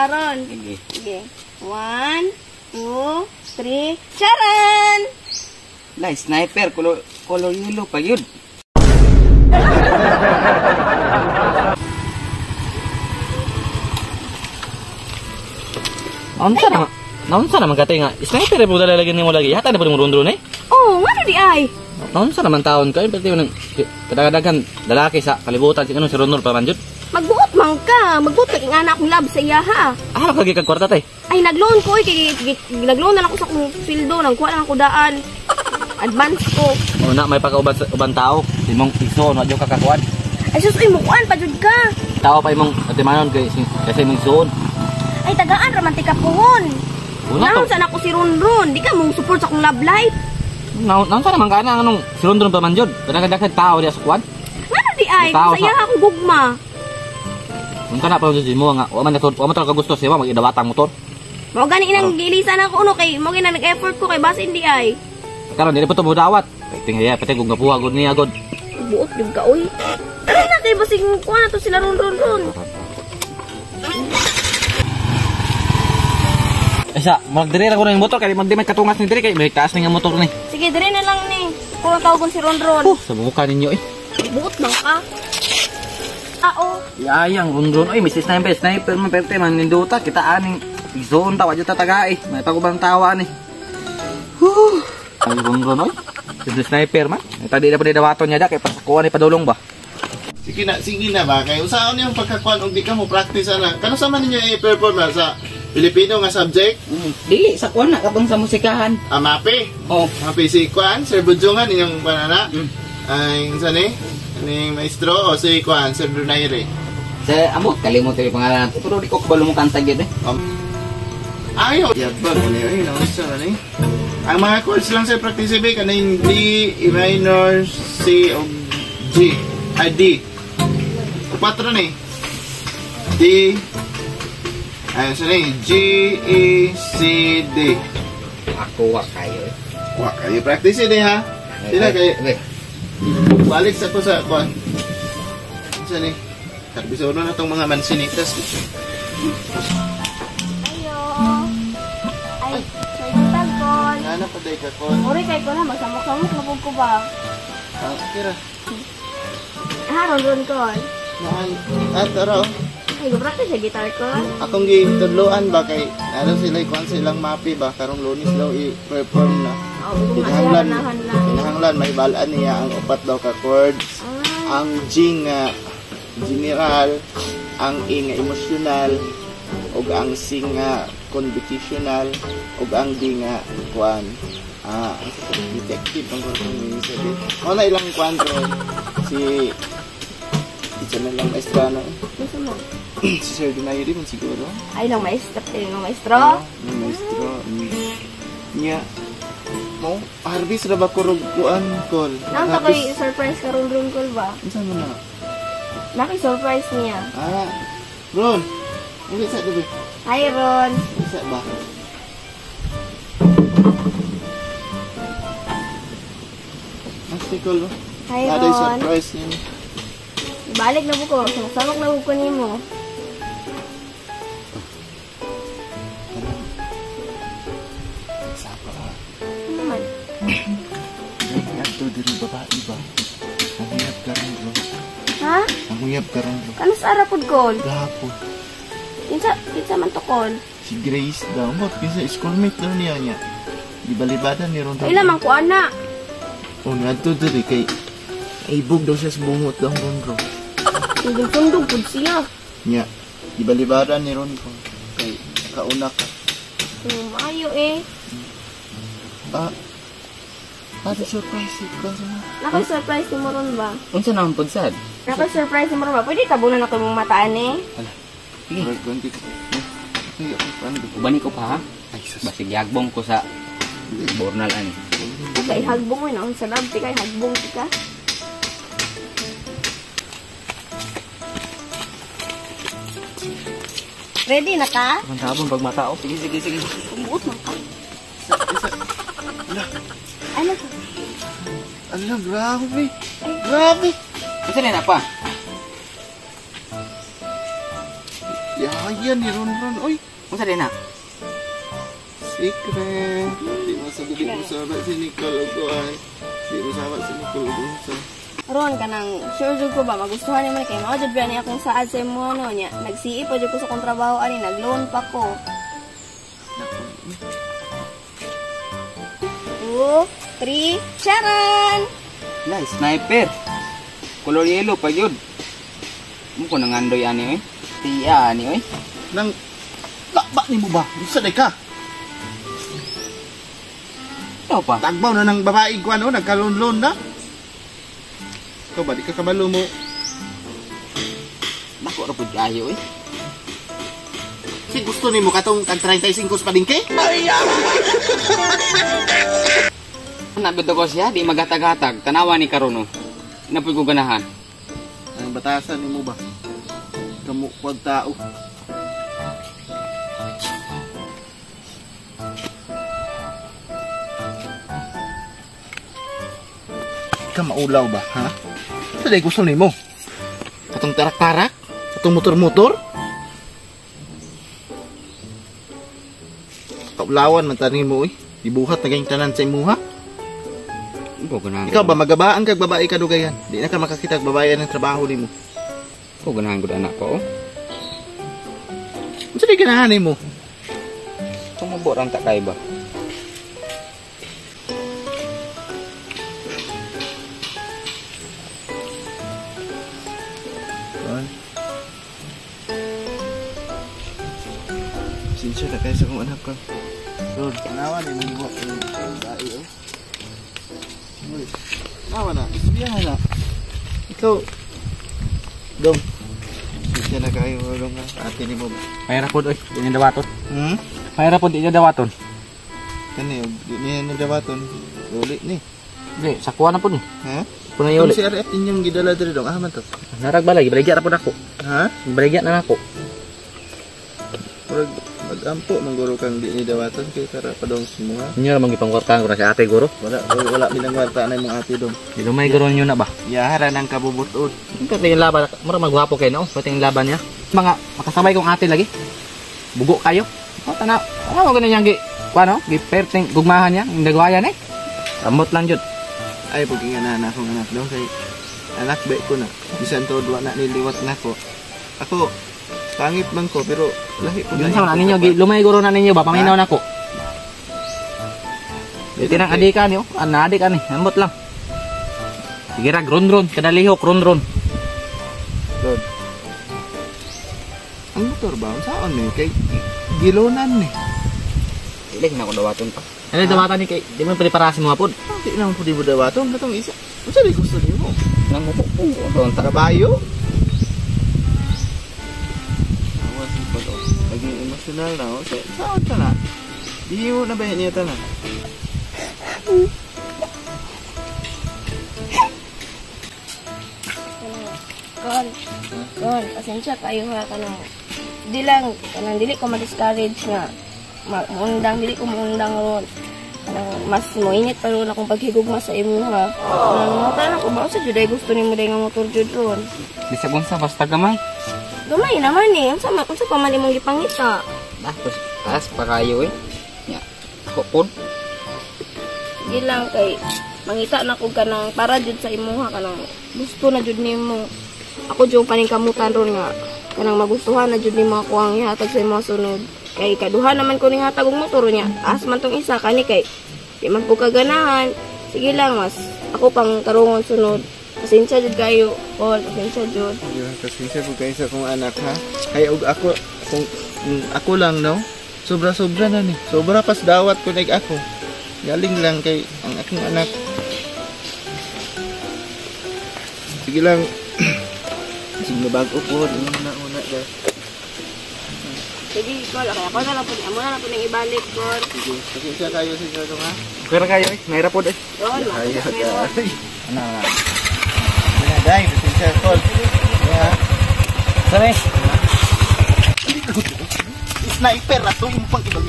Aron. Sige. Sige. One, two, three. Charan! La, sniper color color yellow pa yun. Naunsa naman? Naunsa naman katay nga? Sniper po dala lagi nimo lagi. Hata na po mo rundron eh. Oh, ngano di ay? Naunsa naman taon kayo pati nang kadagdagan lalaki sa kalibutan si ano si Ronor pa man jud. Magbuot man ka. Magbuot ka kay anak akong love sa iya ha. Ah, kagi kag kwarta tay. Ay, nagloan ko eh. Kay, nagloan na lang ako sa akong sweldo. Nangkuha lang ako daan. Advance ko. O na may pagkauban sa uban tao. Imong iso na jud kakakuan. Ay sus, uy, mukuan pa jud ka. Tao pa imong atimanon kay kasi imong isuon. Ay, tagaan raman ti kapuhon. Una to. Naon sa nako si Ronron. Di ka mong support sa akong love life. Naunsa naman ka na anong si Ronron pa man jud. Kadagdagan tao diya sa kuan. Ngano di ay? Tao Kung sa iya akong gugma. Unsa na pa jud mo nga wa man na wa man ka gusto siya magidawatang motor. Mao gani inang gilisan ako uno kay mao gina nag-effort ko kay basin di ay. Karon dili pa to modawat. Tingaya pati kung gapuha gud niya gud. Buot jud ka oy. Tara na kay basig kuha na to sila Ronron ron. Isa, magdiri ra ko ng motor kay magdi may katungas ni diri kay may taas ni nga motor ni. Sige, diri na lang ni. Kuha tawagon si Ronron. Sa buka ninyo eh. Buot man ka. Ah, oh. Yayang Ronron oy, may sniper, sniper man perte man ninduta kita aning igsoon ta wa jud tatagae. May pagubang tawa ni. Huh. Ay Ronron oy. Si sniper man. Tadi na pa dawaton niya da kay pasakuan ni padulong ba. Sige na ba kay usaon niyong pagkakuan og di ka mo practice ana. Kano sa man ninyo i-perform na sa Pilipino nga subject? Dili sa kuan na katong sa musikahan. Ah, mape. Oh, mape si kuan, Sir Budjungan inyong panana. Ay sa ni? Aning maestro o si kuan, Sir Dunaire. Sa amot kalimot yung pangalan nato pero di ko kabalo mo kanta gyud eh. Ayo, yabag ni ay naunsa man eh. Ang mga chords lang sa practice be kaning D, E minor, C o G. Ay D. Upat ra ni. D. Ayun sa ni G, E, C, D. Ako wa kayo eh. Wa kayo practice eh ha. Sila kay balik sa ko sa kuan. Sa ni. Karbisono na tong mga mansinitas. Ayo. Ay, sorry tagkon. Ana pa day ka kon. Uri kay ko na magsamok-samok na pud ko ba. Ah, kira. Ah, Ronron kon. Naan. Ah, tara. Ay, go-practice sa guitar ko. Akong gitudloan ba kay ano sila kuan silang mapi ba karong Lunes daw i-perform na. Oh, Kinahanglan, kinahanglan may balaan niya ang upat daw ka chords. Ah. Ang G nga general, ang E nga emotional, ug ang C nga conditional, ug ang D nga kuan. Ah, detective ang kung sabi. Mo na ilang kuan ron si isa na lang maestra no. Unsa mo? Si Sir Dunaire man siguro. Ay lang maestro, eh, nga maestro. Oh, maestro. Nya. Mo, harvest ra ba ko rog kuan kol? Naunsa koy surprise ka Ronron kol ba? Unsa man na? Naki surprise niya. Ah. Ron. Uli sa gabi. Hi Ron. Unsa ba? Asti kol. Hi Naday Ron. surprise niya. Balik na buko. Samok na buko nimo. Sapa. Ano naman? Ngadto diri babae ba? Ang uyab karon ro. Ha? Ang uyab karon ro. Kano sa ara pud kol? Gahapon. Kinsa kinsa man to kol? Si Grace daw mo kinsa schoolmate daw niya niya. Gibalibadan ni Ron. Ila man ko ana. Oh, ngadto diri kay ibog daw siya sa bungot daw Ron ro. Sundog pud siya. Nya, gibalibadan ni Ron ko kay kauna ka. Maayo eh. Ah. Ah, surprise ko sa mga. Naka surprise ni mo ron ba? Unsa naman pud sad? Naka surprise ni mo ron ba? Pwede tabunan ako imong mataan eh. Ala. Sige. Ay, ako paano? Ubani ko pa ha. Ay, sus. Basig yagbong ko sa bornal ani. Kay hagbong eh, no? Sa lab, ti kay hagbong ti ka. Ready na ka? Ang tabon pag mata oh. Sige sige sige. Buot man ka. Isa. Ala. Ano ka? Ala, grabe. Grabe. Unsa na pa? Yayang Nagwayan ni Ronron, oy. Unsa din na? Secret. Di mo sa di mo sa si Nicole og kuan. Di mo sawa si Nicole og unsa. Ron kanang sure jud ko ba magustuhan nimo ni kay mao jud ba ni akong saad sa imo no nya. Nag-CE pa jud ko sa akong trabaho ani, nag-loan pa ko. 2, 3, Sharon! La, sniper. Color yellow pa gyud. Mo ko nangandoy ani oy. Tiya ani oy. Nang ba nimo ba? Unsa day ka? Ikaw pa. Tagbaw na ng babae ko ano, nagkalon-lon na. Ikaw ba di ka kabalo mo? Dako ra pud kaayo oy. Si gusto nimo katong tag 35 sa palengke? Nabito ko siya, di magatag-hatag. Tanawa ni karon oh. Napoy ko ganahan. Ang batasan nimo ba? Kamu wag tao. Ka maulaw ba, ha? Sa day gusto nimo? Katong tarak-tarak? Katong motor-motor? Kaulawan man tani mo oy. Ibuhat na gayong tanan sa imuha. Ko ganahan. Ikaw ba magabaan kag babae ka dugayan? Di na ka makakita og babae ng trabaho nimo. Ko ganahan gud anak ko. Oh. Unsa day ganahan nimo? Tumubo ra ta kay ba. Sinsya na kayo sa kong anak ko. Lord, tanawa ni mong buhat ng babae, oh. Uy, tanawa na. Isbiyahan na. Ikaw, Dong. Sinsya na kayo, Dong, ha? Ate ni mo. Mayra pod oy, di niya dawaton. Hmm? Mayra pod di niya dawaton. Kani, di niya nadawaton. Uli ni. Di, sakuha na pod ni. Ha? Punay uli. Itong CRF inyong gidala diri, Dong. Ah, man to. Narag balay, gibaligya ra pod ako. Ha? Gibaligya na nako. Murag magampo mangguro kang di ni dawaton kay para pa dong sumuha. Inyo ra man gipangkwartahan ko na si ate guro. Wala wala binangwarta na imong ate dong. Di lumay guro ninyo na ba? Yahara ng kabubutod. Ang yung laban, mura magwapo kayo no? Pati yung laban niya. Mga makasabay kong ate lagi. Bugo kayo. O tanaw, ano mo ganyan gi kuano? Gi perting gugmahan niya, yung nagwayan eh. Amot lang jud. Ay pag nga na akong anak dong kay anak be ko na. Bisan tuod wa na niliwat nako. Ako pangit man ko pero lahi po Yun sa na ninyo gi lumay guro na ninyo ba paminaw nako. Di tinang adika niyo, ana adik ani, ambot lang. Sige ra ron-ron, kada lihok ron-ron. Lord. Ang motor ba? Unsaon ni kay gilonan ni. Dili na ko dawaton pa. Ano dawatan ni kay di mo pwede para sa mga pod. Di na mo pwede mo dawaton katong isa. Unsa di gusto nimo? Nang mupo po ta. Kabayo? Awas ni pag naging emotional na. Oh. Saan ka na? Di mo na ba niya tanan? Kon, pasensya kayo ha kanang di lang kanang dili ko ma-discourage nga muundang dili ko muundang ron. Kanang mas moinit pa ron akong paghigugma sa imuha. Kanang mangutana ko ba unsa jud ay gusto nimo day nga motor jud ron? Bisag unsa basta gamay. Gamay naman eh. Unsa pa man imong gipangita? Ah, taas pa kayo eh. Nya, ako pod. Sige lang kay mangita na ko kanang para jud sa imuha kanang gusto na jud nimo. Ako jud paningkamutan ron nga kanang magustuhan na jud nimo ako ang ihatag sa imuha sunod. Kay kaduha naman ko ning hatag og motor niya. Taas man tong isa kani kay di man po kaganahan. Sige lang mas ako pang tarungon sunod. Pasensya jud kayo, Paul, pasensya jud. Ayun, pasensya po kayo sa akong anak ha. Kay og ako kung ako lang no. Sobra-sobra na ni. Sobra pas dawat ko nag ako. Galing lang kay ang akong anak. Sige lang. Sige bago po, una-una ba. Sige, Kol. Okay, ako na lang po. Amo na lang po nang ibalik, Kol. Sige, pasensya kayo sa inyo, ha? Okay ra kayo eh. Mahirap pod eh. Kol, Ay, Ano na. Ano, day, pasensya, Kol. Ya. Sabi. Sniper na to, yung pang ibang